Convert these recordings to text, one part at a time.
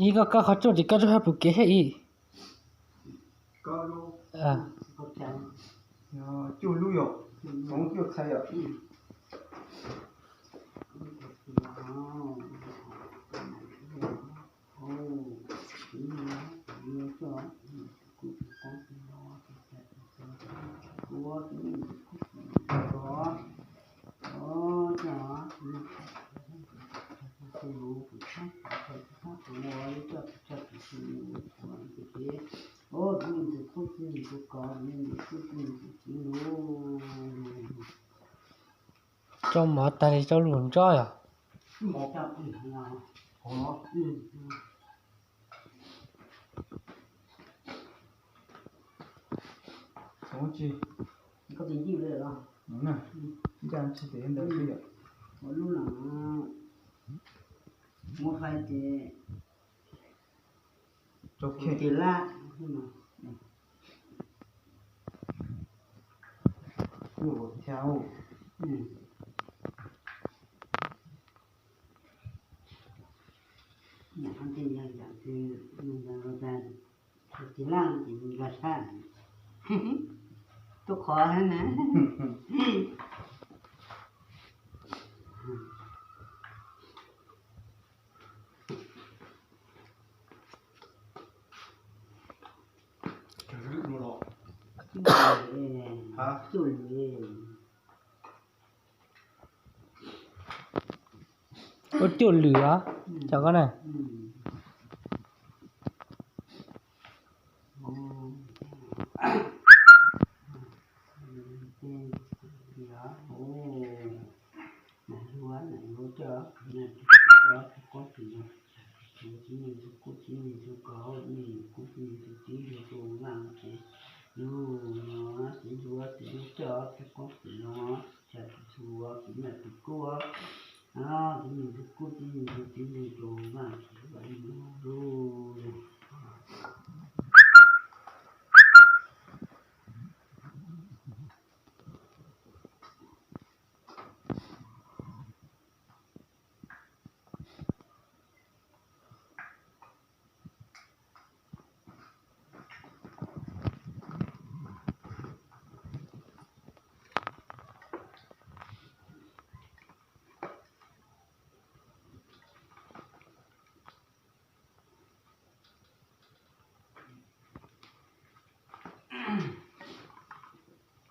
Ib koj koj qhov rooj ces koj rub hab puv kev thiab ib. Cuaj lub yom, cuaj txhais yom. Tso mov tag li tso lus ntsob yom. Muab fais ces rau khe tis laj. Yam no ces yog yam twg nws yog los tas, rau tis laj ces nws los sab tuaj qhov thiab na. Ua cuaj lwm os, cov koj na.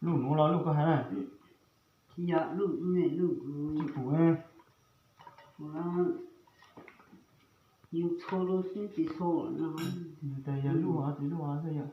Lub nuav los lub koj hais na. Tsis yog lub, lub kuv tsis pum ne. Yus txhua lub xwb tsis txhua no. Yog lub, tsis lub xwb yog.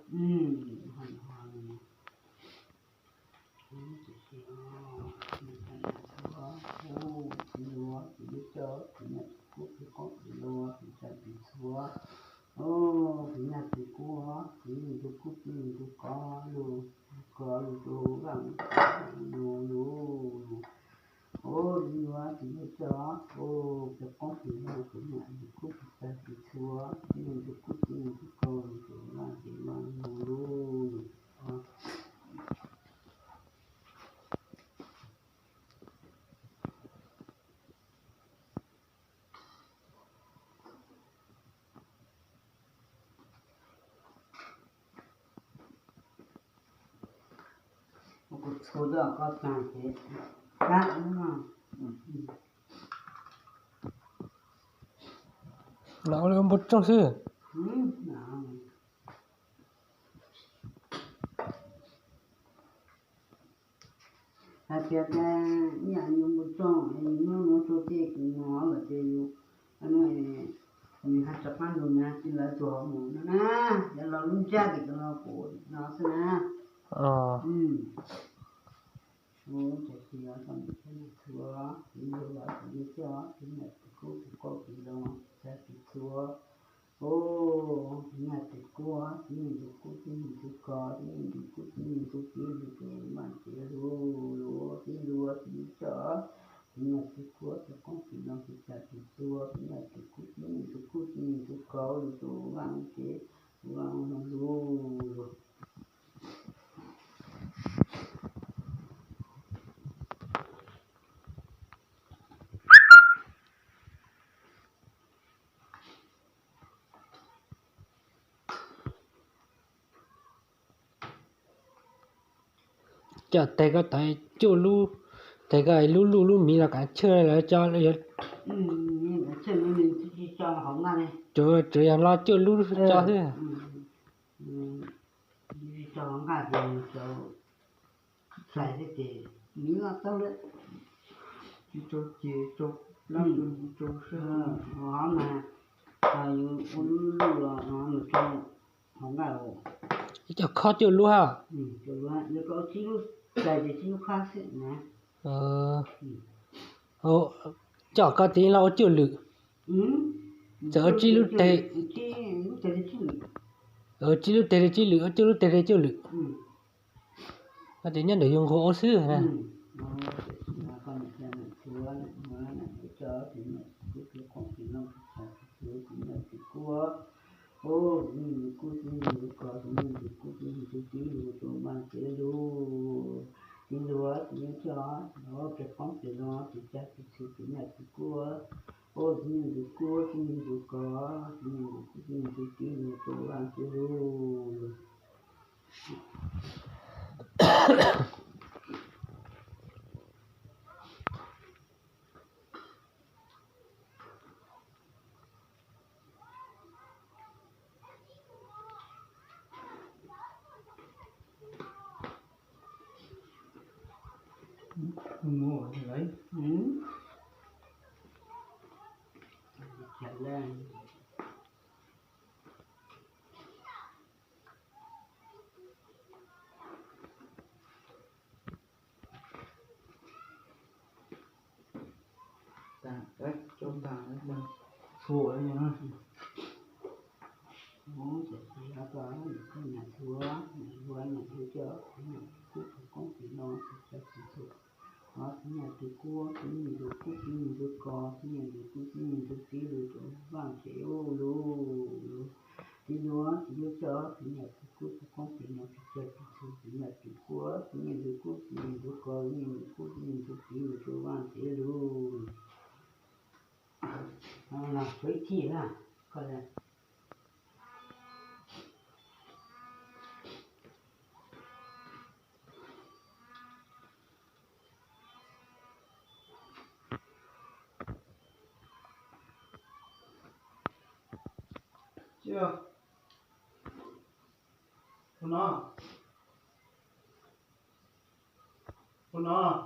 Kuv txhua rau koj tag ces kab no. Los ua li ua npua tsooj xwb. Hais tias ib yam yus npua tsooj, yus nyob nuav tsuas tej kws no lawm ces yus, nws hais rov qab lug nws hais tsis lawv tsuas mus no na, yog los lub ntsab kws cov no kuv no xwb na. Ces tsis yog tau mus thiab, txhua ib yug los tsis yog coj ib yam tus kub tus koj kws los txhua tus txhua. Tib yam tus kub, tib yam tus kub, tib yam tus koj, tib yam tus kub, tib yam tus kub, lug tus vaaj tsev lug, lug tib lug tib coj, tib yam tus kub tus koj kws los txhua tus txhua, tib yam tus kub, tib yam tus kub, tib yam tus koj, lug tus vaaj tsev, tus vaaj lug lug. Coj teg koj tau cuaj lub, teg koj lub luj lub miv los kav chawj lawv tso. Tsuas yog lo cuaj lub tso xwb. Coj khob cuaj lub ha. Coj koj tiv los ua cuaj lwm. Txawm ua tsib lub teg, tsib lub teg li tsib lwm, ua cuaj lub teg li cuaj lwm. Koj tiv nyob ntawm yus nqua ua xwb na. Ua no, ua no,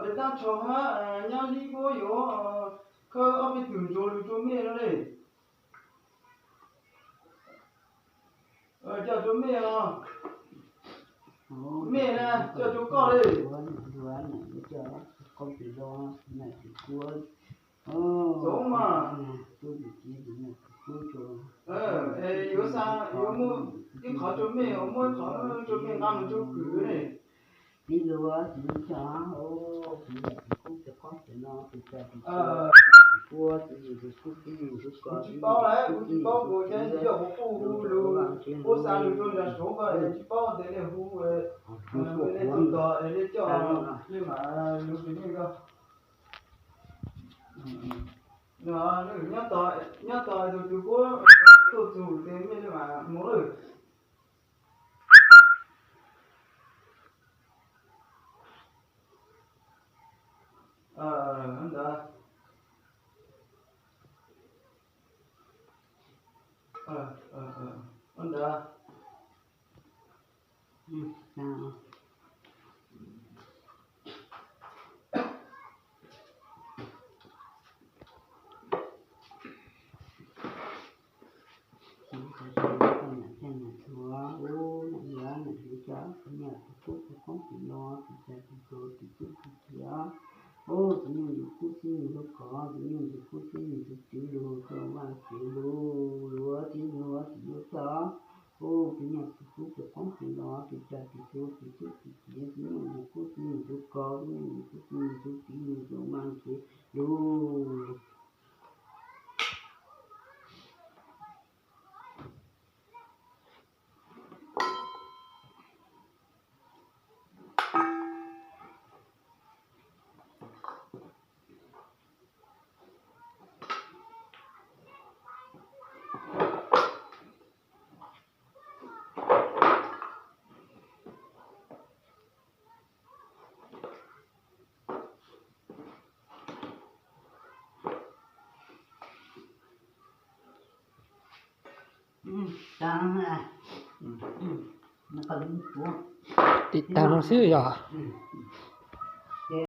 peb tab tsho hab, nyob lib kuab yuav khawb ob peb tug ntsuag lug rua mej no le. Coj rua mej os. Mej na, coj rua koj le. Txhob mas. Yuav xa, yuav muab ib qhov rua mej, muab ib qhov rua mej nqa mus rua kwv ne. Kuv tsis paub lawm, kuv tsis paub kuv cov yog kuv kuj hu lus, kuv xa lus rua nram Suav ko es tsis paub tes nej hu, nej tug tog es nej coj, nej mam lug tus neeg ko. Nyob tog, nyob tog tus tug kuab tuaj txug tes mej mam mus lawm. Ntawd, ntawd. Tus nyuj ntws kub txib nws tus kov, tus nyuj ntws kub txib nws tus txiv lug rua Vaaj Tsev lug, lug tib lug tsis yuav txog. Tus nyuj ntws kub txib qoob tsis los, tus cag tsis tuav tsis txwb tsis ciav, tus nyuj ntws kub txib nws tus kov, tus nyuj ntws kub txib nws tus txiv lug rua Vaaj Tsev lug. Tim tag no xwb yog.